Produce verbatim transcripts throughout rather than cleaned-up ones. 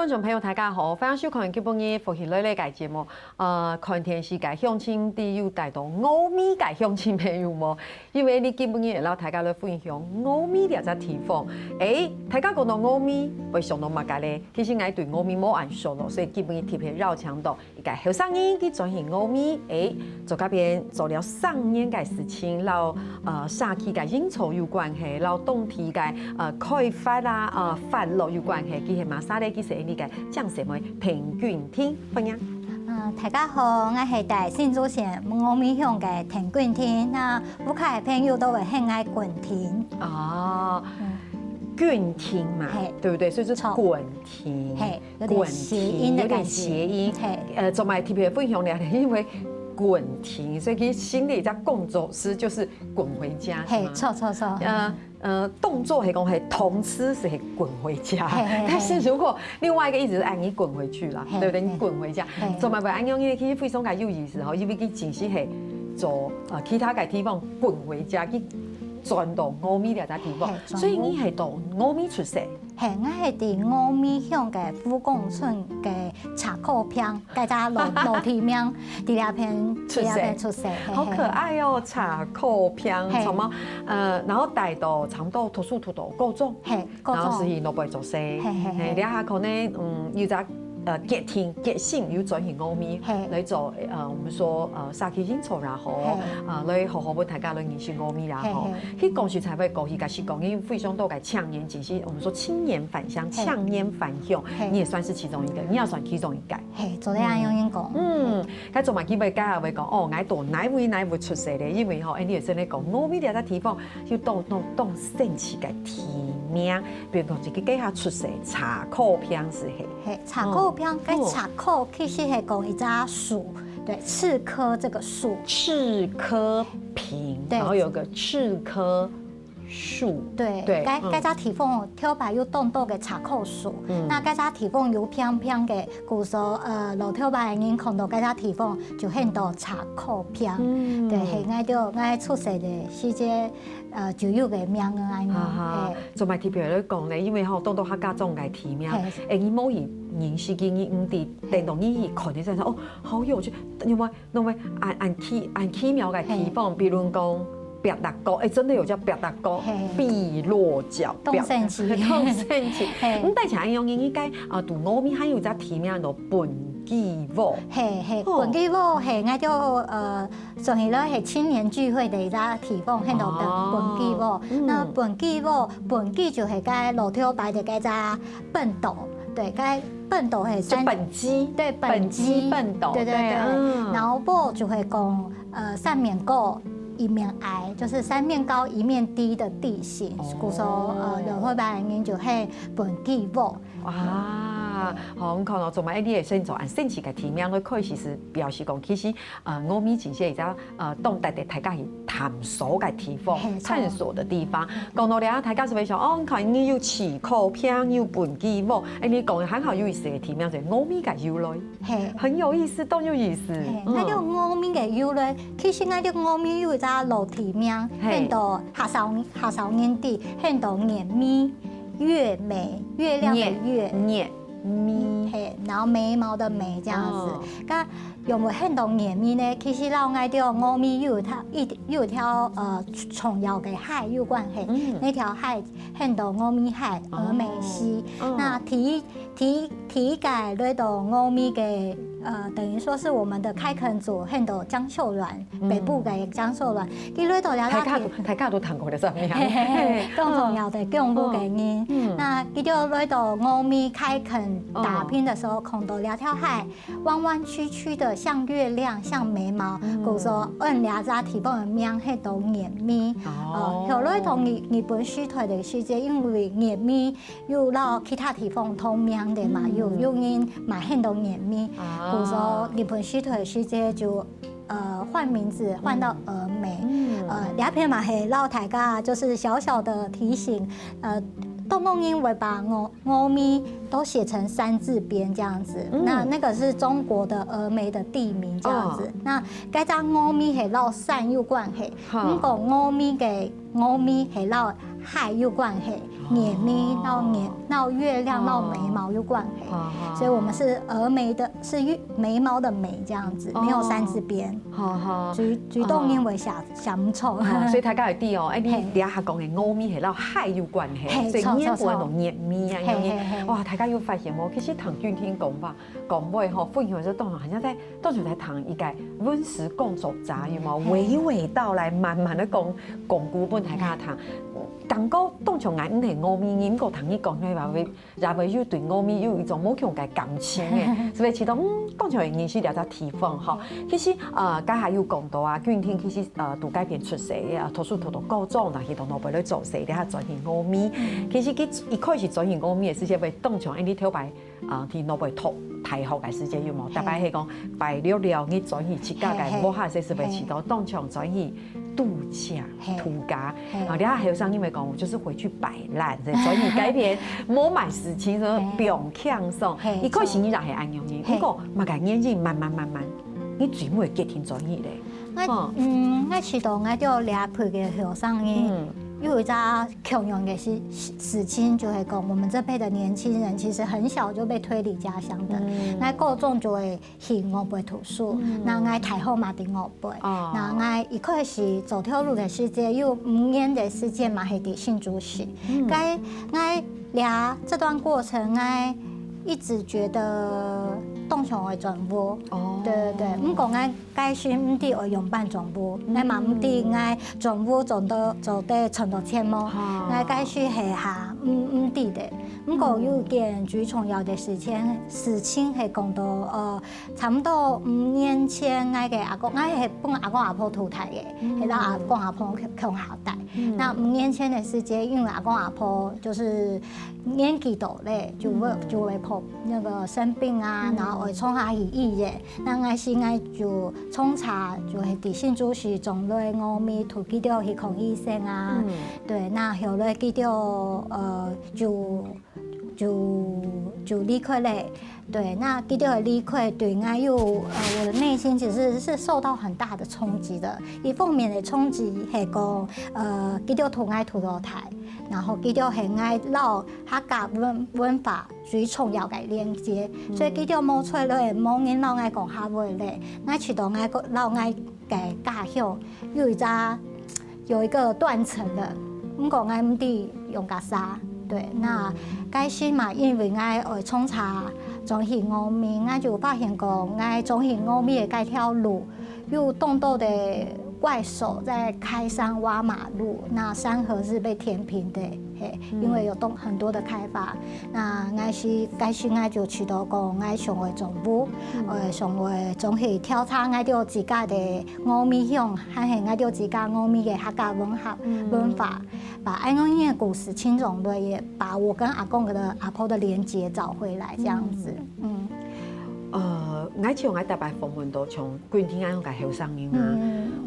觀眾朋友，大家好，歡迎收看今晡日福氣來了个節目。呃，看電視个鄉親，都有帶到峨眉个鄉親朋友無？因為你今晡日會摎大家來分享峨眉這隻地方。誒，大家講到峨眉，會想到麼个咧？其實𠊎對峨眉無恁熟咯，所以今晡日特別邀請到一個後生人，佢轉去峨眉，誒，做該片做了三年个事情，摎呃社區个營造有關係，摎當地个呃開發啊、呃發展有關係。佢係麼儕咧？佢係𠊎个靚細妹田君婷，歡迎。嗯，大家好，𠊎係在新竹縣峨眉鄉个田君婷，那屋下个朋友都會喊𠊎君婷。哦，嗯。君婷嘛，嘿。對不對？所以是滾婷。嘿，有點諧音的感覺。滾婷，有點諧音。嘿。呃，做麼个特別分享了呢？因為滾婷，所以其實心裡在工作室就是滾回家，是嗎？嘿，著，著，著。呃，呃，動作係講係動詞是係滾回家，嘿，嘿，嘿。但是如果另外一個意思是，哎，你滾回去啦，嘿，對不對？你滾回家，嘿。做麼个會恁樣呢？其實非常个有意思吼，因為佢真係係做，呃，其他个地方滾回家，佢轉到峨眉這隻地方，嘿，轉到。所以你係到峨眉出世？嘿，𠊎係在峨眉鄉个湖光村个茶庫坪，該隻老，老地名，在這片，出世。在這片出世，嘿，好可愛哦，嘿。茶庫坪，嘿。什麼？呃，然後帶到差不多讀書讀到高中，嘿，高中。然後是去那邊做事，嘿，嘿，嘿。嘿，這下可能，嗯，有隻，呃，決定，決心有轉去峨眉，嘿。來做，呃，我們說，呃，社區營造也好，嘿。呃，來好好分大家來認識峨眉也好。嘿，嘿。去講實在話，過去假使講，因為非常多个青年，其實我們說青年返鄉，嘿。青年返鄉，嘿。你也算是其中一個，你也算其中一個。 嘿，做得恁樣講。嗯，該做麼个會介紹會講，哦，𠊎到哪位哪位出世咧？因為吼，哎，你也係咧講，峨眉這隻地方有當，當，當神奇个地名，比如講，一個該下出世，茶庫坪係嘿。嘿，茶庫坪，哦，該茶庫其實係講一隻樹，對，赤科這個樹。赤科坪，對。然後有個赤科 樹。對，對，該，嗯。該隻地方頭擺有當多个茶庫樹，嗯。那該隻地方有平平个，故所，呃，老頭擺个人看到該隻地方就喊到茶庫坪。嗯。對，係，𠊎就，𠊎出世个時節，呃，就有个名个恁樣，啊哈，嘿。做麼个特別來講呢？因為吼，當多客家庄个地名，嘿。哎，你無去認識佢，你毋知，嘿。等到你去看，你才想，哦，好有趣，因為 那麼恁，恁奇，恁奇妙个地方，嘿。比如講，壁踏角，哎，真的有叫壁踏角，嘿。壁落腳，當神奇。壁，當神奇。嘿。嗯，但是恁樣，應該，啊，在峨眉還有一隻地名叫畚箕屋。嘿，嘿，哦。畚箕屋，嘿，𠊎就，呃，算起來係青年聚會个一隻地方，喊到畚，哦。畚箕屋。嗯。那畚箕屋，畚箕就係該老頭擺个該隻畚斗，對，該畚斗係三，就畚箕，對，畚箕。畚箕畚斗，對，對，對。對，嗯。然後屋就係講， 呃，三面高一面矮，就是三面高一面低的地形。哦。故所，呃，老頭擺个人就喊畚箕屋。哇，好，𠊎看到做麼个你會選擇恁神奇个地名，開始是表示講，其實，呃，峨眉真係一隻，呃，當值得大家去探索个地方，嘿，探索的地方。講到這，大家係會想，哦，你看你有茶庫坪，有畚箕屋，哎，你講个還好有意思个地名，就係峨眉个由來。 嘿。很有意思，當有意思。嘿，嗯。𠊎兜峨眉个由來，其實𠊎兜峨眉有一隻老地名，嘿。喊到客少，客少人知，喊到月眉，月眉，月亮的月。月，月眉。嘿，然後眉毛的眉這樣子。哦。該仰會喊到月眉呢？其實摎𠊎兜峨眉有一條，一，有一條，呃，重要个溪有關係。嗯。那條溪喊到峨眉溪，哦。峨眉溪。嗯。那第一 第，第一個來到峨眉个，呃，等於說是我們的開墾族，喊到江秀鑾，嗯。北部个江秀鑾。佢來到這个地，大家都，大家都聽過這隻名。嘿，嘿，嘿，嘿。當重要个，嗯。江湖个人。嗯。那佢就來到峨眉開墾打拚的時候，哦。看到這條溪，彎彎曲曲的，像月亮，像眉毛，嗯。故所安這隻地方个名，喊到月眉。哦。呃，後來同日，日本時代个時節，因為月眉 又摎其他地方同名个嘛，嗯。有，有人嘛喊到月眉。哦。故所日本時代時節就，呃，換名字，換到峨眉。嗯。呃，這片嘛係摎大家就是小小的提醒，呃，當多人會把峨，峨眉都寫成山字邊這樣子。嗯。那，那個是中國的峨眉的地名這樣子。哦。那該隻峨眉係摎山有關係。好。毋過峨眉个峨眉係摎海有關係，眼眉摎眼，摎月亮摎眉毛有關係，所以我們是峨眉的，是眉毛的眉這樣子，沒有山字邊。好好，最最多因為想想錯，所以大家會知哦，哎，你底下講的峨眉係摎海有關係，所以念不會用眼眉啊，眼眉，哇，大家有發現無？其實聽君婷講話，講話吼，分享的時候，當然好像在當時在聽一個文史工作者，有無？娓娓道來，慢慢的講，講古本大家聽。感覺當像𠊎毋係峨眉人，毋過聽你講，你也會也會有對峨眉有一種無共个感情誒，所以其實嗯，當像會認識這隻地方吼。其實呃，剛才有講到啊，君婷其實呃，在該片出世，呃，讀書讀到高中，然後去到那邊來做事，然後轉去峨眉。其實佢一開始轉去峨眉的時節，會當像𠊎頭擺 啊，去那邊讀大學个時節有無？大概係講拜六了，你轉去自家个屋下，係係係，當像轉去度假、度假。啊，你看後生因為講，我就是回去擺爛，轉去該片無麼个事情，說放輕鬆。一開始你也係恁樣，不過麼个原因，慢慢慢慢，你最尾決定轉去咧。 𠊎嗯，𠊎知道𠊎兜這輩个後生人，有一隻共樣个事事情，就係講，我們這輩的年輕人其實很小就被推離家鄉的。𠊎高中就會去外背讀書，那𠊎大學嘛在外背，那𠊎一開始走投路个時節，有五年的時間嘛係在新竹市。該𠊎這這段過程，𠊎一直覺得當像會轉屋。對對對，毋過𠊎 該時毋知愛仰般轉屋，𠊎嘛毋知𠊎轉屋轉到做得賺到錢無。𠊎該時係還毋毋知个。毋過有一件最重要个事情，事情係講到呃，差毋多五年前，𠊎个阿公，𠊎係分阿公阿婆渡大个，係摎阿公阿婆共共下大。那五年前个時節，因為阿公阿婆就是年紀大咧，就會就會破那個生病啊，然後會送下去醫院。 那𠊎時𠊎就從早就係在新竹市轉來峨眉，渡佢兜去看醫生啊。對，那後來佢兜呃就就就離開咧。對，那佢兜个離開對𠊎有呃，我的內心其實是受到很大的衝擊的。一方面的衝擊係講呃，佢兜渡𠊎渡到大，然後佢兜係𠊎摎客家文文化 最重要个連結。所以佢兜無出來，無人摎𠊎講客話咧，𠊎知道𠊎个摎𠊎个家鄉有一隻有一個斷層了。毋過𠊎毋知仰結煞。對，那該時嘛，因為𠊎愛從早轉去峨眉，𠊎就發現講，𠊎轉去峨眉个該條路 有當多的怪手在開山挖馬路，那山河是被填平的，嘿，因為有東很多的開發。那𠊎是該時𠊎就知道講，𠊎想愛轉屋，呃，想愛轉去調查𠊎兜自家的峨眉鄉，還係𠊎兜自家峨眉的客家文化文化，把恁樣个故事盡量來也把我跟阿公的阿婆的連結找回來，這樣子，嗯。呃，𠊎像𠊎逐擺訪問到像 君婷恁樣个後生人啊，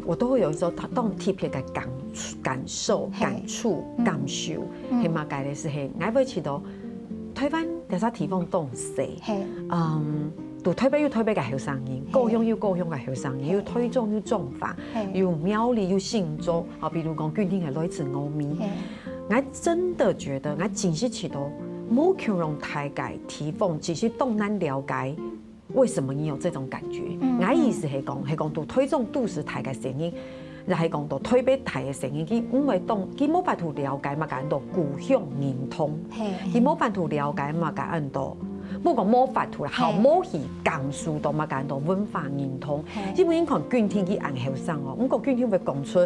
我都會有一種當特別个感感受、感觸、感受，係麼个咧？係係，𠊎會知道，台灣這隻地方當細，嗯，都台北有台北个後生人，高雄有高雄个後生人，有台中有彰化，有苗栗有新竹，啊，比如講君婷係來自峨眉，𠊎真的覺得，𠊎真實知道，無共樣大个地方，其實當難了解 為什麼你有這種感覺？𠊎意思係講，係講到台中都市大个聲音，也係講到台北大个聲音，佢毋會當，佢無法度了解麼个安到故鄉認同，佢無法度了解麼个安到，無講無法度啦，好，無去感受到麼个安到文化認同。因為你看君婷佢恁後生哦，毋過君婷會講出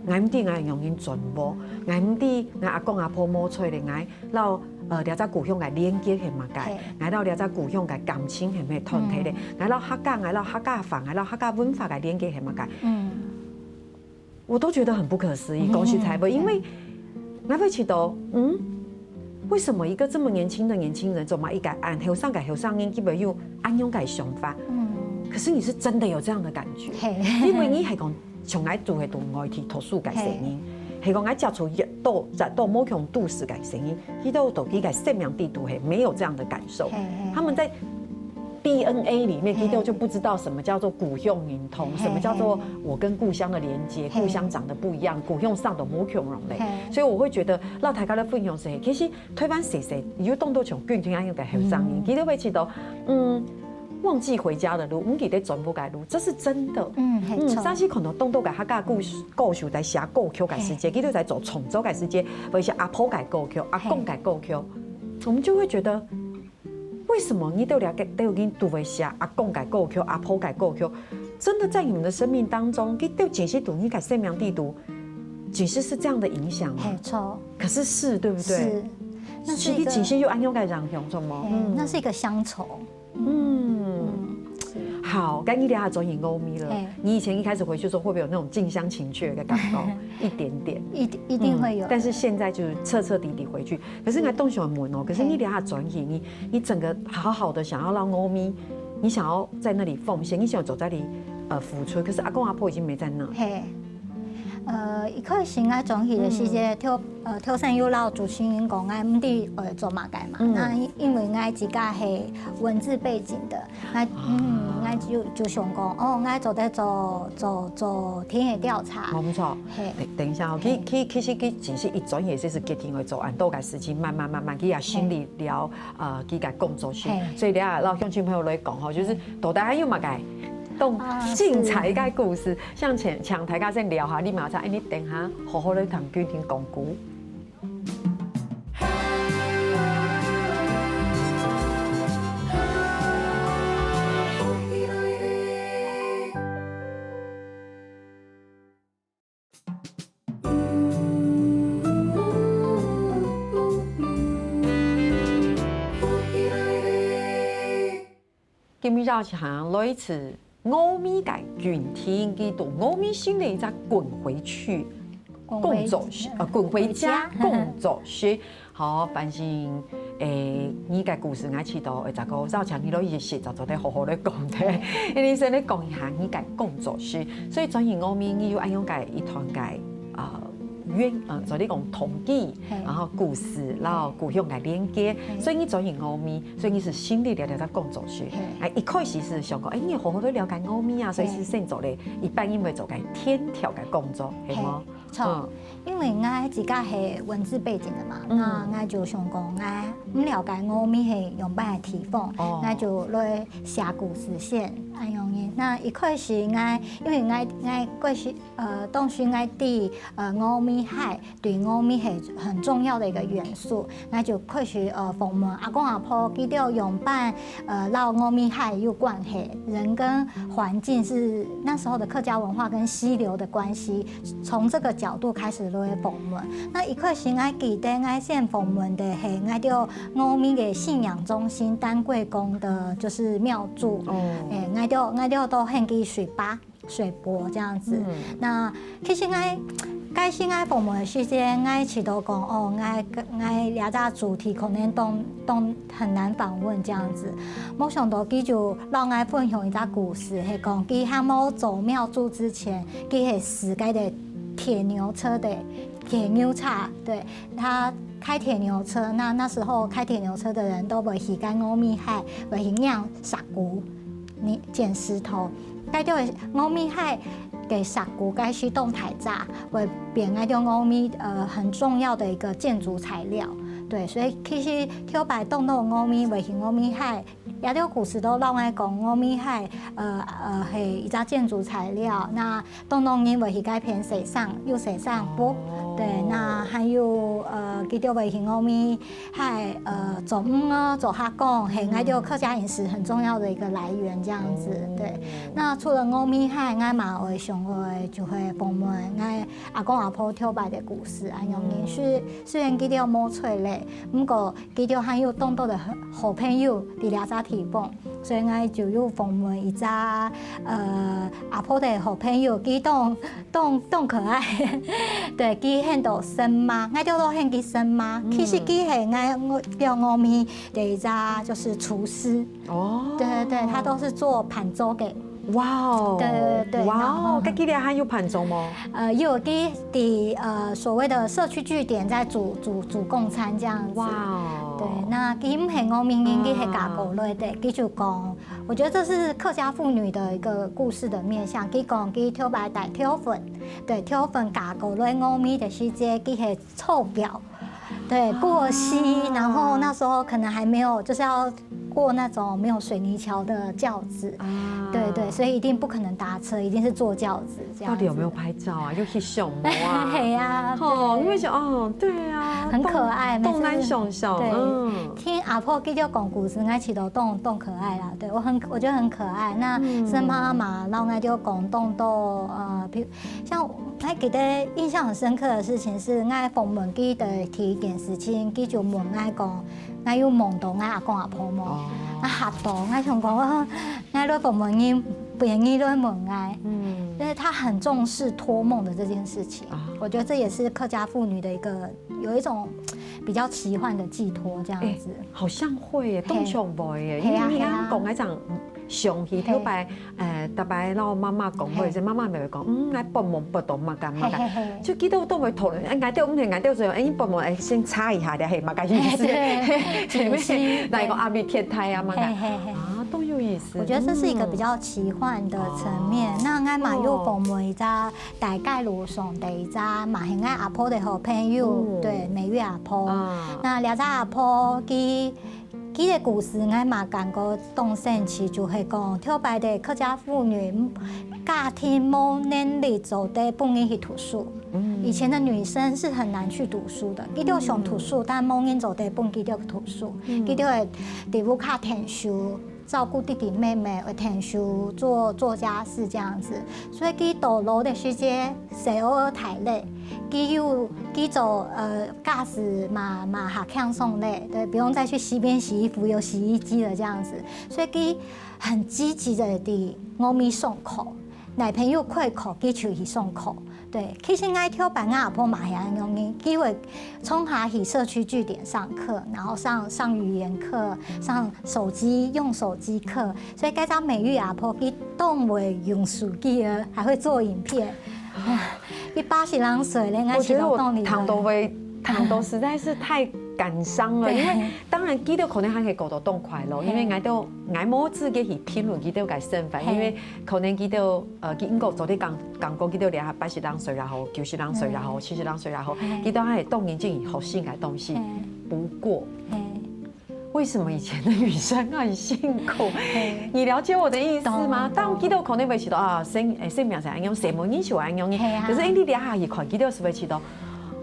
，𠊎毋知𠊎仰般轉屋，𠊎毋知𠊎阿公阿婆無在咧，𠊎 摎呃這隻故鄉个連結係麼个？𠊎摎這隻故鄉个感情係毋係斷忒咧？𠊎摎客家，𠊎摎客家話，𠊎摎客家文化个連結係麼个？我都覺得很不可思議。講實在話，因為𠊎會知道，嗯，為什麼一個這麼年輕的年輕人，做麼一個恁後生个後生人，佢會有恁樣个想法？可是你是真的有這樣的感覺，因為你係講 像𠊎都係在外地讀書个聲音，係講𠊎接觸越多，越多無共都市个聲音，佢兜到佢个生命裡肚係沒有這樣的感受。他們在 DNA 裡面，佢兜就不知道什麼叫做故鄉認同，什麼叫做我跟故鄉的連接，故鄉長得不一樣，故鄉生到無共樣咧。所以我會覺得，讓大家來分享係，其實台灣細細有當多像君婷恁樣个後生人，佢兜會知道，嗯，忘記回家的路，毋記得轉屋个路，這是真的。嗯，係，嗯，但是可能當多个客家故事，故事在寫歌曲个時節，佢兜在做創作个時節，或者是阿婆个歌曲、阿公个歌曲，我們就會覺得，為什麼你兜了解，都已經都會寫阿公个歌曲、阿婆个歌曲，真的在你們的生命當中，佢兜其實對你个生命地圖，其實是這樣的影響嗎？係，錯。可是是，對不對？是，那是一個其實其實又恁樣个影響，什麼？嗯，那是一個鄉愁。嗯，好，該你這下轉去歐美了。你以前一開始回去的時候，會不會有那種近鄉情怯的感覺？一點點。一一定會有。但是現在就是徹徹底底回去。可是應該東西很穩哦。可是你這下轉去，你你整個好好的想要讓歐美，你想要在那裡奉獻，你想要走在那裡呃付出。可是阿公阿婆已經沒在那。係。呃，一開始𠊎轉去个時節，頭呃頭先有摎主持人講，𠊎毋知愛做麼个嘛。那因為𠊎自家係文字背景的，𠊎嗯，𠊎就就想講，哦，𠊎做得做做做田野調查。無錯。係。等等一下哦，其其其實佢只是一轉也是決定會做恁多个事情，慢慢慢慢，佢也心裡了呃，佢个工作室。所以你啊，摎鄉親朋友來講吼，就是到底還有麼个當精彩个故事，想請請大家先尞下，你馬上，哎，你等下好好來同君婷講古。今日邀請來自歐美个君婷，佢到歐美成立一隻滾回去工作室，呃，滾回家工作室。好，反正誒，你个故事𠊎知道，會再過邀請你來一起，就做得好好來講的。你先來講一下你个工作室。所以轉去歐美，你有恁樣个一段个啊， 原呃，做你講動機，然後故事，然後故鄉个連結，所以你轉去歐美，所以你係成立了這隻工作室。哎，一開始係想講，哎，你好好都了解歐美啊，所以係先做了一半因為做个田調个工作，係無？錯，因為𠊎自家係文字背景的嘛，那𠊎就想講，𠊎毋了解歐美係樣般个地方，𠊎就來寫故事先，恁樣个。那一開始𠊎，因為𠊎𠊎過去呃，當時𠊎知呃，歐米海對歐米係很重要的一個元素，那就開始呃訪問阿公阿婆佢兜樣般呃，摎歐米海有關係，人跟環境是那時候的客家文化跟溪流的關係，從這個角度開始來訪問。那一開始𠊎記得𠊎先訪問的係𠊎兜歐米个信仰中心丹桂宮的，就是廟祝，哦，誒，𠊎兜𠊎兜都很記水吧。 水泊這樣子。那其實𠊎該時𠊎訪問个時間，𠊎試著講，哦，𠊎𠊎這隻主題可能當當很難訪問這樣子。無想到佢就摎𠊎分享一隻故事，係講佢還無做廟祝之前，佢係駛該个鐵牛車的鐵牛車，對，他開鐵牛車，那那時候開鐵牛車的人都會去該歐米海，會去拈石牯。 你撿石頭。該兜个歐米海个石牯，該時當大隻，會變該兜歐米呃很重要的一個建築材料。對，所以其實頭擺當多歐米會去歐米海，這兜故事都摎𠊎講歐米海呃呃係一隻建築材料。那 當多人會去該片洗衫，有洗衫服。對，那還有呃，佢兜會去歐米海呃做魚哦，做蝦公，係𠊎兜客家飲食很重要的一個來源這樣子。對，那除了歐米海，𠊎嘛會想愛就係訪問𠊎阿公阿婆頭擺个故事恁樣。雖雖然佢兜無在咧，毋過 佢兜還有當多个好好朋友佇這隻地方，所以𠊎就有訪問一隻呃阿婆个好朋友，佢當當當可愛，對，佢喊做森媽，𠊎兜都喊佢森媽。其實佢係𠊎兜歐米个一隻就是廚師，哦，對對對，他都是做伴奏个。 哇哦！對對對，哇哦！然後該佢兜還有伴奏無？呃，有个的呃所謂的社區據點在煮煮煮供餐這樣子。哇哦！對，那佢毋係我名人，佢係嫁過來的，佢就講，我覺得這是客家婦女的一個故事的面向。佢講佢頭擺戴頭粉，對，頭粉嫁過來我名的時節，佢係臭婊，對，過膝，然後那時候可能還沒有，就是要過那種沒有水泥橋的轎子，啊對对，所以一定不可能搭車，一定是坐轎子這樣子。到底有沒有拍照啊？有翕相無啊？嘿呀，哦，對你會想哦，對啊，很可愛，每次當難想象，對嗯，聽阿婆佢就講故事，𠊎試著當當可愛啦。對，我很我覺得很可愛。那嗯沈媽媽摎𠊎就講當多呃，比如像𠊎記得印象很深刻的事情是，𠊎訪問佢的第一件事情，佢就問𠊎講，𠊎有夢到𠊎阿公阿婆無？哦啊，嚇到，𠊎想講，啊，𠊎來訪問你，別人來問𠊎。嗯，但是他很重視託夢的這件事情，啊我覺得這也是客家婦女的一個有一種比較奇幻的寄託這樣子。好像會耶，嘿當像會耶，嘿啊因為你嘿啊剛剛講該種想起頭擺，呃，大擺摎媽媽講話，嘿這媽媽咪會講，嗯，來幫忙不懂嘛，幹嘛幹嘛。嘿嘿嘿。就記得都會討論，哎，𠊎兜毋係，𠊎兜就，哎，幫忙，哎，先查一下的，嘿，嘛，該意思，嘿對前解析面來個阿里天台啊嘛，嘿嘿嘿。啊，都有意思。我觉得这是一个比较奇幻的层面。哦那𠊎嘛有訪問一隻大街路上的一隻嘛係𠊎阿婆的好朋友，嗯对，美玉阿婆。啊，那這隻阿婆佢佢的故事，𠊎嘛感覺當神奇，就係講頭擺的客家婦女家庭無能力做得分佢去讀書。嗯以前的女生是很難去讀書的，佢兜想讀書，但無人做得分佢兜讀書，佢兜會在屋下𢯭手，照顧弟弟妹妹，會𢯭手做做家事這樣子。所以佢到老的時節，細人仔大了，佢有佢做呃家事嘛嘛較輕鬆咧，對，不用再去溪邊洗衣服，有洗衣機了這樣子。所以佢很積極的在外面上課，男朋友開課，佢就去上課。对，其實𠊎頭擺𠊎阿婆嘛係恁樣个，佢會從下去社區據點上課，然後上上語言課，上手機用手機課，所以該隻美玉阿婆佢當會用手機啊，還會做影片。佢八十零歲咧，𠊎我覺得我試著當厲害聽到會聽到實在是太感傷了，對因為當然佢兜可能還係過到當快樂，嘿因為𠊎兜𠊎無資格去評論佢兜个身份，嘿因為可能佢兜呃佢應該做得講講過佢兜兩八十零歲也好，九十零歲也好，七十零歲也好，嘿佢兜還係當認真學新个東西嘿。不過嘿為什麼以前的女生很辛苦？嘿你了解我的意思嗎？懂當然佢兜可能會試著啊，生誒生命係恁樣，生活人就恁樣嘿啊可是你這下一看，佢兜係會試著，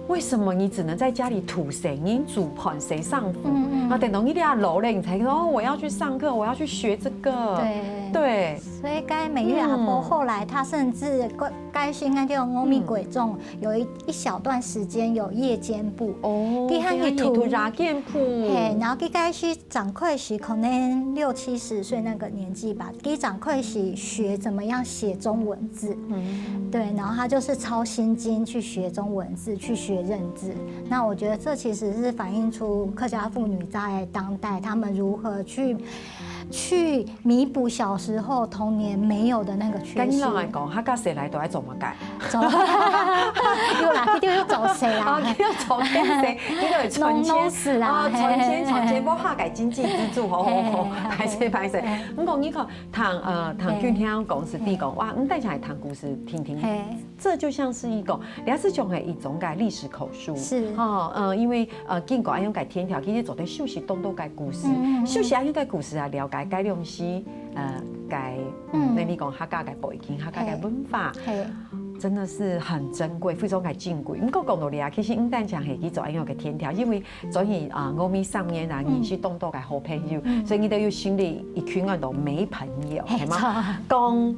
為什麼你只能在家裡討生人、煮飯、洗衫褲？嗯嗯啊，等到你這下老了，你才說哦，我要去上課，我要去學這個。對對，所以該美玉阿婆後來，她甚至該該是應該叫阿美國中有一一小段時間有夜間部。哦，佢還係佢係塗夜間部。嘿，然後佢開始正開始可能六七十歲那個年紀吧，佢正開始學怎麼樣寫中文字。嗯對，然後他就是抄心經去學中文字，去學認字。那我覺得這其實是反映出客家婦女在當代她們如何去去彌補小時候童年沒有的那個缺陷。跟你老來講，客家細倈都愛做麼个？做，有啦，佢就有做事啊，啦。佢要做事，佢就會賺錢。弄弄死啦啊，嘿賺錢賺錢，無下个經濟支柱，吼吼吼，嘿歹勢歹勢。毋過你看，聽呃聽嘿君聽講是你講，哇，毋單淨係聽故事聽聽，嘿，這就像是一個，這就像係一種个歷史口述。是吼，呃，因為呃經過恁樣个天條，其實做得收集當多个故事，嗯嗯嗯收集恁樣个故事啊，了解該東西，呃，該嗯嗯，那你講客家个背景、客家个文化，嘿，真的是很珍貴，非常个珍貴。毋過講到這啊，其實毋單淨係去做恁樣个天條，因為做你啊，我們三年啊，認識當多个好朋友，所以你都有成立一群安到美朋友，嘿係嗎？講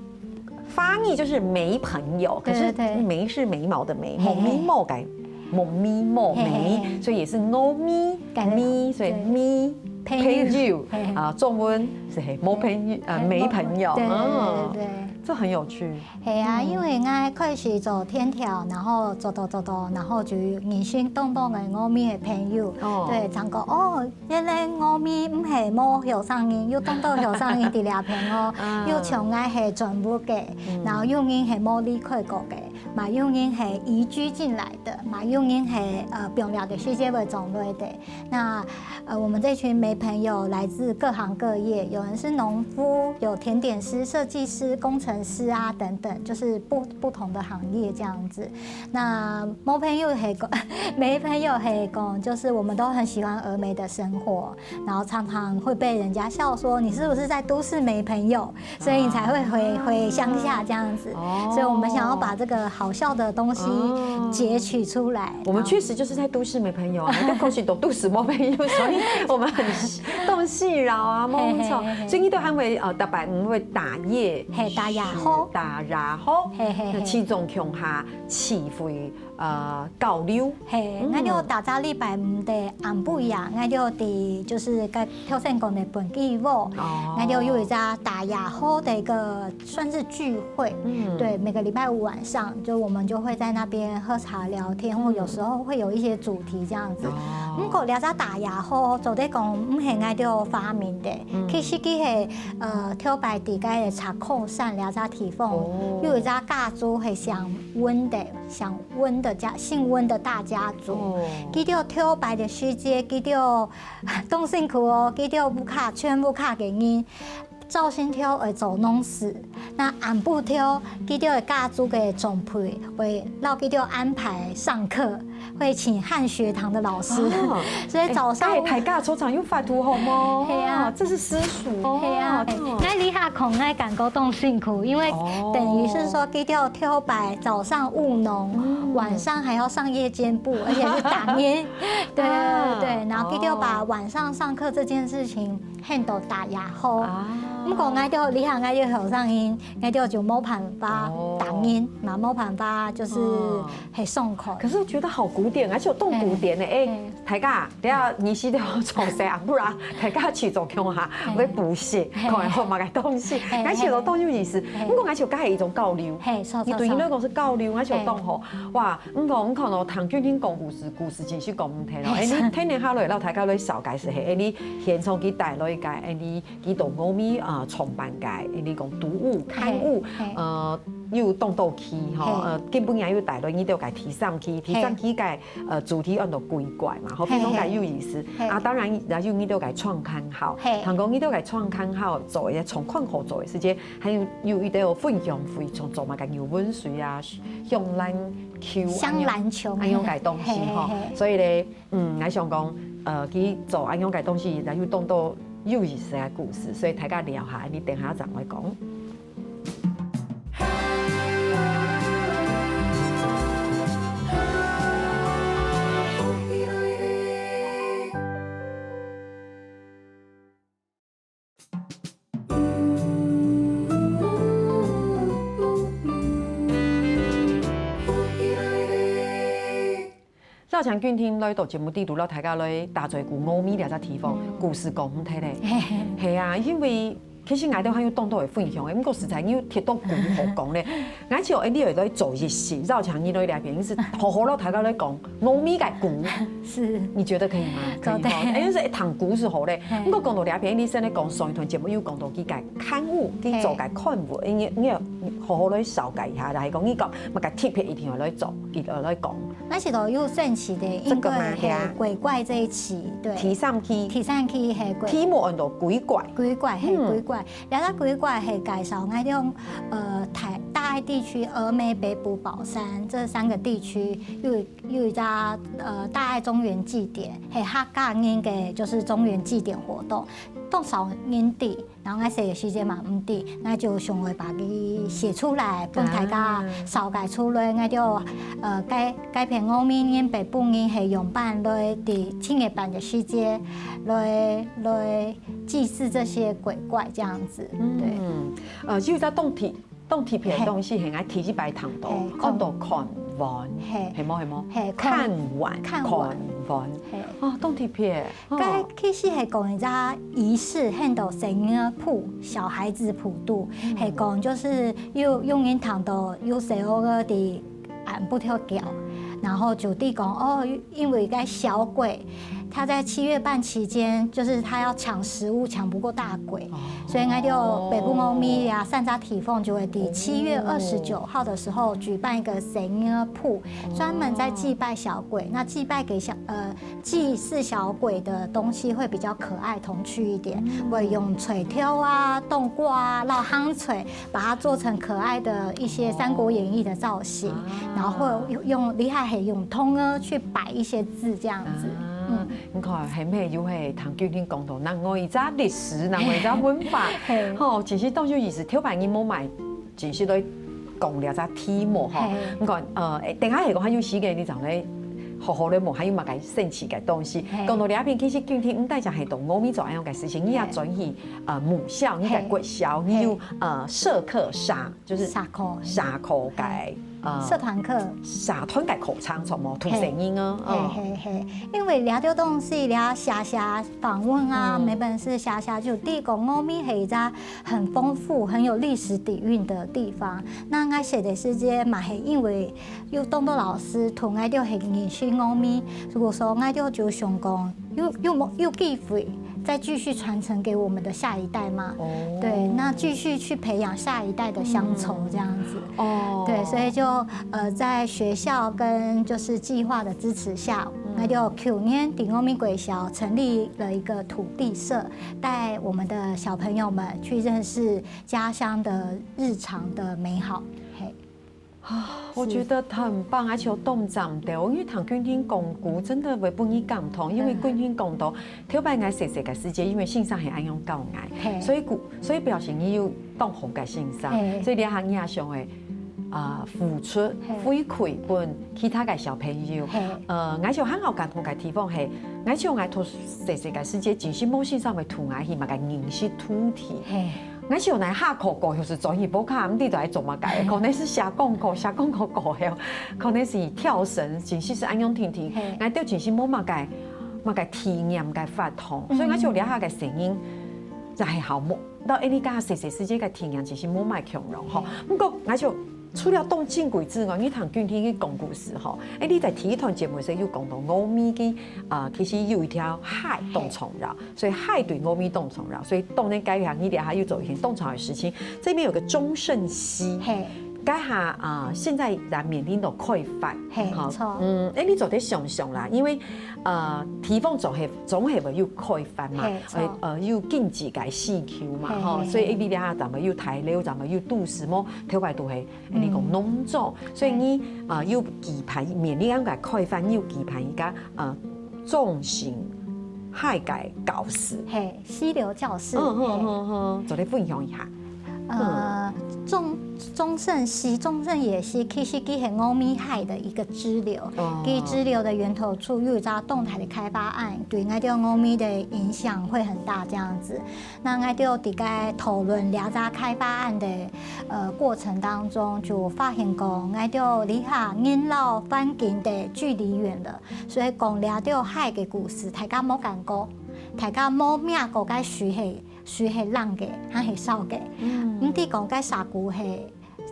華語就是沒朋友，可是對對眉是眉毛的眉，嘿無眉毛个無眉毛嘿嘿眉，嘿所以也是我眉感覺眉，所以對眉朋友朋友嘿嘿啊，中文是嘿無朋友呃嘿沒朋友，對對嗯對對。這很有趣。係啊，因為𠊎開始做天條，然後做做做做，然後就認識當多个阿美个朋友。哦對，正講哦，原來阿美毋係無後生人，有當多後生人在這片哦，啊有像𠊎係全部个，然後有人係無離開過个。嘛有人係移居進來的，嘛有人係，呃，放尞个時節會轉來的。那，呃，我們這群媒朋友來自各行各業，有人是農夫，有甜點師、設計師、工程師啊等等，就是不，不同的行業這樣子。那毛朋友係講，媒朋友係講，就是我們都很喜歡峨眉的生活，然後常常會被人家笑說，你是不是在都市沒朋友？所以你才會回，回鄉下這樣子。哦。所以我們想要把這個好笑的東西哦。截取出來。我們確實就是在都市沒朋友啊，那个可是都都市無朋友，所以我們很東西了啊，没錯。嘿嘿嘿嘿。所以你都還會，呃，大半晡會打夜，嘿，打夜呼。打夜呼，嘿嘿嘿。那其中共下聚會，呃，交流。嘿，嗯。𠊎兜逐隻禮拜五个暗晡夜，𠊎兜在，就是該頭先講个本基屋，哦。𠊎兜有一隻打夜呼的一個算是聚會。嗯。對，每個禮拜五晚上，就我們就會在那邊喝茶聊天，或有時候會有一些主題這樣子。哦。毋過這隻打夜呼，做得講毋係𠊎兜發明的，嗯。其實佢係，呃，頭擺在該个茶庫山這隻地方，哦。有一隻家族係姓溫的，姓溫的家，姓溫的大家族。哦。佢兜頭擺个時節，佢兜當辛苦哦，佢兜屋下全部下个人，朝晨頭會做農事，那暗晡頭，佢兜个家族个長輩會摎佢兜安排上課，會請漢學堂的老師。哦。所以早上欸，大家常常有法度好無？係啊。哦，這是私塾哦。係啊，哦。欸，𠊎這下講，𠊎感覺當辛苦，因為哦。等於是說，佢兜頭擺早上務農，嗯。晚上還要上夜間部，而且是打夜。對，啊。對，對，然後佢兜把哦。晚上上課這件事情 喊做打夜呼。啊。毋過𠊎兜這下𠊎兜後生人，𠊎兜就無辦法哦。打人，嘛無辦法，就是哦。係上課。可是我覺得好古典，而且有動古典的，欸，欸。欸。大家，等下你是都要從誰啊？不然大家去做共下，嘿。會補習，嘿。看有麼个東西，嘿，而且有東西有意思。嘿。毋過而且有該一種交流，嘿，是，是，你對佢來講是交流，而且有動吼，嘿。哇， 毋過，毋過哦，聽君聽講故事，故事真係講毋停哦。欸，你天天下來，摎大家來紹介一下，欸，你現場佢帶來个，欸，你佢到峨眉啊，創辦个，欸，你講讀物、刊物，嘿，嘿。呃，又當多期吼，嘿。呃，今晡日又帶來你兜个第三期，第三期个，嘿。呃，主題安到鬼怪嘛，吼，嘿，非常个有意思。嘿。啊，當然，也有你兜个創刊號，嘿。聽講你兜个創刊號做一個創刊號做个時節， 還有，有一個分享會，像做麼个牛文水啊、香蘭球，香蘭球。恁樣个東西吼。嘿，嘿，嘿。所以咧，嗯，𠊎想講，呃，佢做恁樣个東西，然後有當多有意思个故事，所以大家聊下，你等下正會講。 邀請君聽來到節目裡肚，摎大家來打嘴鼓，峨眉這隻地方，嗯。故事講毋忒咧。係啊，因為其實𠊎兜還有當多个分享个，毋過實在你有忒多古好講咧。 𠊎就愛你來做一集，邀請你來這片，係好好摎大家來講峨眉个古。是。你覺得可以嗎？可以哈。做得。欸，因為係一堂古係好咧。嘿。毋過講到這片，你先來講上一段節目有講到佢个刊物，佢做个刊物，嘿。你，你要好好來紹介一下，就係講你講麼个特別一定要來做，一定要來講。該係都有神奇个，這個嘛，應該係，嘿啊。鬼怪這一期，對。第三期。第三期係鬼。題目安到鬼怪。鬼怪，係，嗯。鬼怪。 這隻鬼怪係介紹𠊎兜，呃，大，大愛地區峨眉、北埔、寶山這三個地區，有，有一隻，呃，大愛中元祭典，係客家人个，就是中元祭典活動，當少人知，然後𠊎細个時節嘛毋知，𠊎就想愛把佢寫出來，分大家，啊。紹介出來，𠊎就，呃，該，該片峨眉人、北埔人係仰般來，在七月半个時節，來，來 祭祀這些鬼怪這樣子，對。嗯，呃，有一隻當特，當特別个東西，嘿。係𠊎第一擺聽到，嘿，安到看碗，嘿。係無，係無？嘿，看，看碗，看碗。看碗。嘿。哦，當特別，哦。該其實係講一隻儀式，安到生日譜，小孩子譜肚，嗯。係講就是有，有人聽到有細人仔个 啊，不跳腳，然後就知講，哦，因為該小鬼，他在七月半期间，就是他要抢食物，抢不过大鬼，所以𠊎兜北部猫咪呀，善哉地方就會在七月二十九號的時候舉办一個神明鋪，專門在祭拜小鬼。那祭拜給小呃祭祀小鬼的东西會比較可愛童趣一點，會用水晶啊、冬瓜啊、老香水，把它做成可愛的一些《三国演义》的造型，然后用厉害黑用通呢去摆一些字这样子。嗯，你看，係毋係又係聽君婷講到，另外一隻歷史，另外一隻文化，吼，其實當有意思，頭擺你無買，其實都講了隻題目吼。你看，呃，等下係講還有時間，你正來好好來問，還有麼个神奇个東西。講到這片，其實君婷毋單淨係到貓咪做恁樣个事情，你也轉去呃母校，你个國小，你有呃社課社，就是社課社課个。 呃，社團課，社團个課程，什麼土生音啊，嘿嘿嘿，因為這兜東西，這寫寫訪問啊，每本是寫寫就第一個貓咪係一隻很豐富、很有歷史底蘊的地方。那𠊎寫的世界嘛，係因為有當多老師同𠊎兜係認識貓咪，如果說𠊎兜就想講， 有有有機會再繼續傳承給我們的下一代嗎？對，那繼續去培養下一代的鄉愁這樣子。哦，對，所以就呃，在學校跟就是計劃的支持下，那就舊年在貓咪國小成立了一個土地社，帶我們的小朋友們去認識家鄉的日常的美好。嘿。 啊，我覺得很棒，而且有動長的，因為聽君婷講古，真的會分你感動，因為君婷講到，頭擺𠊎細細个時節，因為先生係恁樣教𠊎，所以古，所以表示你有當好个先生，所以這下你也想會啊付出回饋分其他个小朋友。呃，𠊎想還好感動个地方係，𠊎想𠊎讀細細个時節，其實無先生會同𠊎去麼个認識土地。 𠊎想來下課過後係轉去屋下，毋知在做麼个，可能係寫功課，寫功課過後，可能係跳繩，真係係恁樣定定，𠊎兜真係無麼个麼个體驗个活動，所以𠊎想這下个聲音，就係好無，到這下細細時節个體驗真係無麼共樣吼。毋過𠊎想除了當正規之外，你聽君婷个講故事吼，誒，你在第一段節目時有講到貓咪个啊，其實有一條溪當重要。 所以溪對貓咪當重要，所以當然該下你這下又做一件當重要的事情。這邊有個中聖溪，嘿，該下啊，現在人面臨到開發，嘿，哈，沒錯，嗯，誒，你做得想想啦，因為呃，地方總係總係會有開發嘛，嘿，沒錯，呃，有經濟个需求嘛，哈，所以誒，你這下咱們有大樓，咱們有都市嘛，頭擺都係你講農莊，所以你啊，有期盼面臨恁个開發，你有期盼一個啊，中聖 溪个教室。嘿，溪流教室。嗯嗯嗯嗯，做得分享一下。呃，中中聖溪，中聖溪，其實佢係貓咪溪的一個支流，佢支流的源頭處又有一隻動態的開發案，對𠊎兜貓咪的影響會很大這樣子。那𠊎兜在該討論這隻開發案的呃過程當中，就發現講，𠊎兜離下人老環境的距離遠了。 所以講這兜溪个故事，大家無感覺，大家無摸過該水係水係冷个，還係燒个。毋知講該蛇龜係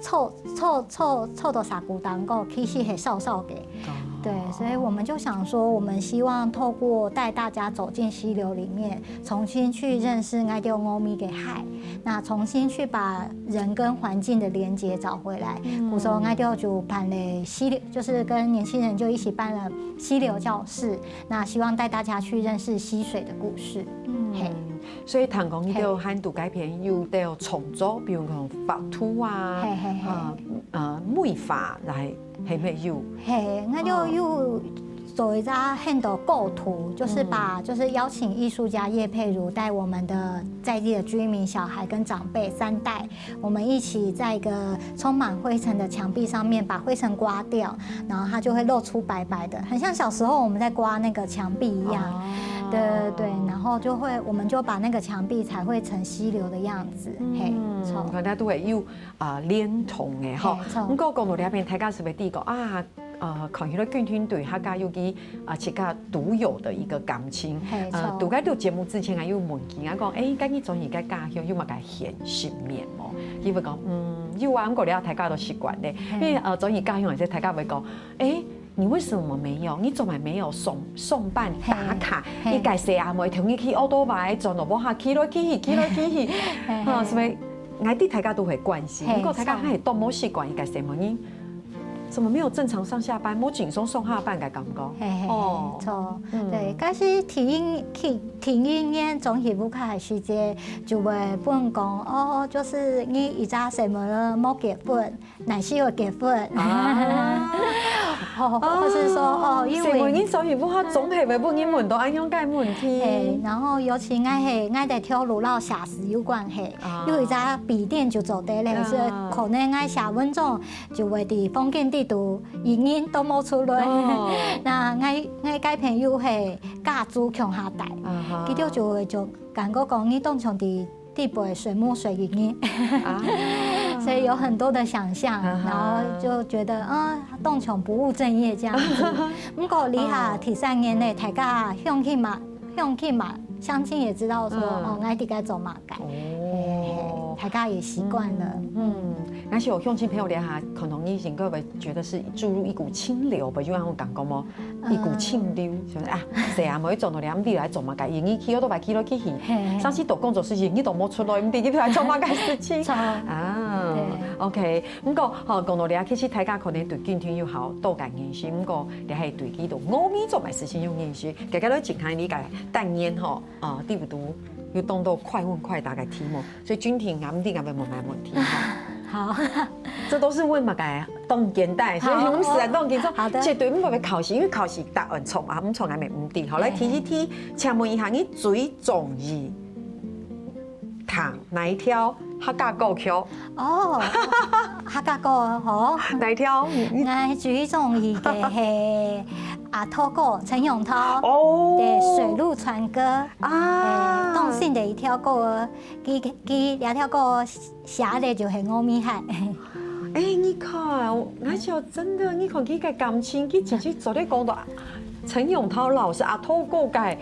坐坐坐坐到蛇龜頂高，其實係燒燒个。對，所以我們就想說，我們希望透過帶大家走進溪流裡面，重新去認識𠊎兜貓咪个溪，那重新去把人跟環境的連結找回來。故所𠊎兜就辦了溪流，就是跟年輕人就一起辦了溪流教室， 那希望帶大家去認識溪水的故事。嗯，嘿，所以聽講你兜還在該片有兜創作，比如講畫圖啊，嘿嘿嘿，啊呃美化來，係毋係有？嘿，𠊎就有做一張很多構圖，就是把就是邀請藝術家葉佩如帶我們的在地的居民、小孩跟長輩三代 我們一起在一個充滿灰塵的牆壁上面把灰塵刮掉，然後它就會露出白白的，很像小時候我們在刮那個牆壁一樣。對對對，然後就會，我們就把那個牆壁彩繪成溪流的樣子，嘿，大家都會有啊連通的哈。不過講到這片，大家係不是第一個啊？ 呃，看起來君婷對客家有佢啊自家獨有的一個感情。呃，在該錄節目之前啊，有問佢啊講，誒，該你轉去該家鄉有麼个現實面無？佢會講，嗯，有啊，毋過這大家都習慣咧，因為呃，轉去家鄉還係大家會講，誒，你為什麼沒有？你怎麼沒有上上班打卡？你个細阿妹同你騎奧多拜，轉到屋下騎來騎去，騎來騎去，哈，係毋係？𠊎知大家都會關心，不過大家還係當無習慣，你个細妹，你怎麼沒有正常上下班，無正常上下班个感覺？哦，著，對，但是第一去第一年轉去屋下个時節，就會分講，哦，就係你一隻細妹無結婚， 哪時會結婚？啊，或是說，哦，因為細妹人轉去屋下總係會分人問到恁樣个問題。係，然後尤其𠊎係，𠊎个頭路摎寫字有關係，有一隻筆電就做得了，所以可能𠊎寫文章就會在房間裡肚，一日都無出來。那𠊎，𠊎个朋友係家族共下戴，佢兜就會就感覺講你當像在 裡背水母水影影，所以有很多的想像，然後就覺得，嗯，當像不務正業這樣子。不過這下第三年呢，大家鄉親嘛，鄉親嘛，鄉親也知道說，哦，𠊎在該做麼个，哦，大家也習慣了。嗯，而且有鄉親朋友這下，可能你應該會覺得是注入一股清流吧，有那種感覺嗎？ 一股清流，想說啊，細阿妹轉到這裡來做麼个？因為騎奧多拜騎來騎去，上次到工作時間，你都無出來，毋知你來做麼个事情。啊，OK，不過吼，講到這，其實大家可能對敬亭有好多个認識，不過這係對佢到外面做麼个事情有認識。大家都請看你个單元吼，啊，對不對？有當多快問快答个題目。 所以敬亭，𠊎毋知𠊎會問麼个問題哈。好，這都是問麼个當簡單，所以毋使來當緊張，好的，絕對毋會考試，因為考試答案著啊，毋著𠊎也毋知。好，來，第一題，請問一下，你最中意聽哪一條客家歌曲？哦，客家歌吼，哪一條？𠊎最中意个係阿土哥陳永淘，哦，个《水路船歌》啊，當新个一條歌。 佢，佢這條歌寫个就係我乜喊。哎，你看，𠊎想真的，你看佢个感情，佢直接做得講到陳永淘老師阿土哥个，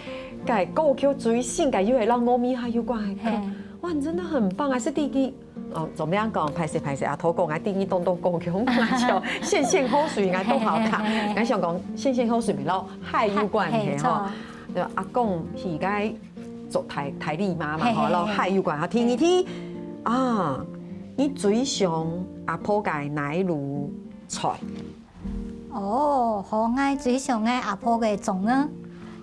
个歌曲最新个，又係摎我乜喊有關係。哇，你真的很棒啊！是弟弟，哦，怎麼樣講？歹勢歹勢，阿土哥，𠊎弟弟當多歌曲，𠊎想《線線好水》應該都好聽。𠊎想講《線線好水》咪摎海有關係吼。對，阿公係个 做大，大姨媽嘛，吼，嘿嘿嘿，摎海有關。好，第二題啊，你最想阿婆个哪一路菜？哦，好，𠊎最想𠊎阿婆个粽仔。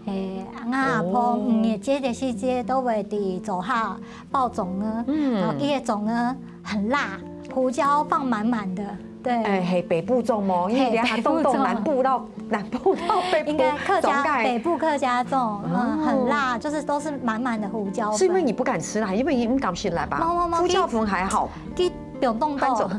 嘿，𠊎阿婆五月節个時節都會在灶下包粽仔，嗯，然後佢个粽仔很辣，胡椒放滿滿的。 對。哎，係北部粽無？因為你還東東南部到，南部到北部，應該客家，北部客家粽，嗯，很辣，就是都是滿滿的胡椒粉。是因為你不敢吃啦，因為你毋敢食辣吧？無，無，無，胡椒粉還好。佢，佢不用動到。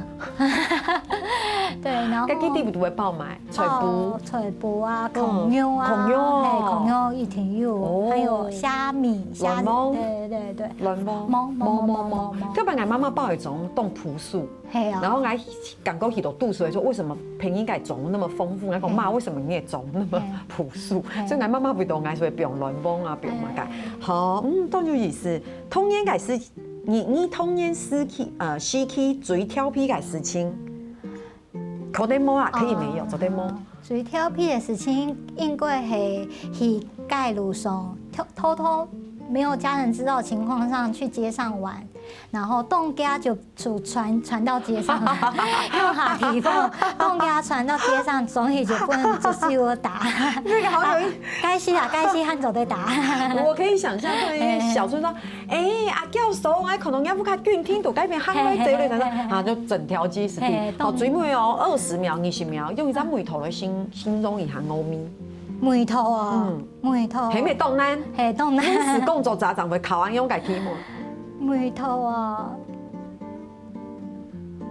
對，然後該佢裡肚會包麼个？菜脯。哦，菜脯啊，炕肉啊，炕肉。嘿，炕肉一定有，哦，還有蝦米，蝦米，卵黃。對對對對。卵黃。無，無，無，無，無，無。要不然，𠊎媽媽包个粽當樸素。 係啊。然後𠊎感覺佢都肚屎，說為什麼平應該種那麼豐富？𠊎講媽，為什麼你也種那麼樸素？所以𠊎媽媽會懂，𠊎所以不用卵黃啊，不用麼个。好，嗯，當有意思。童年个時，你，你童年時期，呃，時期最調皮个事情，可能無啊，可以沒有，絕對無。最調皮的事情應該係去街路上，偷，偷偷沒有家人知道的情況上去街上玩，然後當驚就 就傳，傳到街上，用下地方，當驚傳到街上，所以就分老師打。那個好有意思。該死啊，該死，還做得打。我可以想象，對，因為小時候說，哎，阿嬌手，哎，可能要不看劇聽到該邊喊來走咧，等等，啊，就整條街是的。好，最尾哦，二十秒、二十秒，用一張眉頭來形，形容一下我咪。眉頭啊，嗯，眉頭。係無當難？係當難。臨時工作家長會考恁樣个題目。眉頭啊。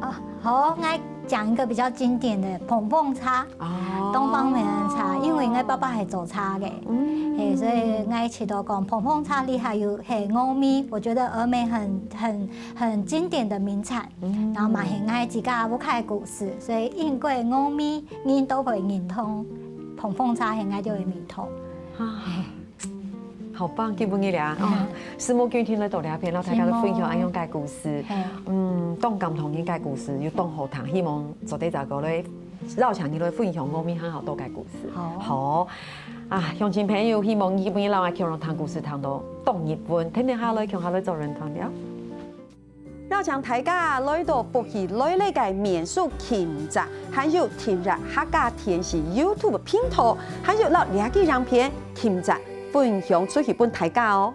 啊，好，𠊎講一個比較經典的碰碰茶，哦，東方美人茶，因為𠊎爸爸係做茶个，嗯，嘿，所以𠊎一直都講碰碰茶裡下有，嘿，我咪，我覺得峨眉很，很，很經典的名產，嗯，然後嘛係𠊎自家屋下个故事，所以應該我咪，人都會認同，碰碰茶係𠊎兜个味道。啊， 好棒，今晡日啊，哦，承蒙敬亭來到這片，摎大家來分享恁樣个故事。嗯，當感動人个故事，又當好聽，希望做得再過來邀請你來分享我們還好多个故事。好。好。啊，鄉親朋友，希望你今晡日摎𠊎共下聽故事聽到當入魂，天天下來共下來做人團了。邀請大家來到福氣來了个民宿琴宅，還有訂閱客家電視YouTube頻道，還有摎這支影片琴宅分享出去分大家哦。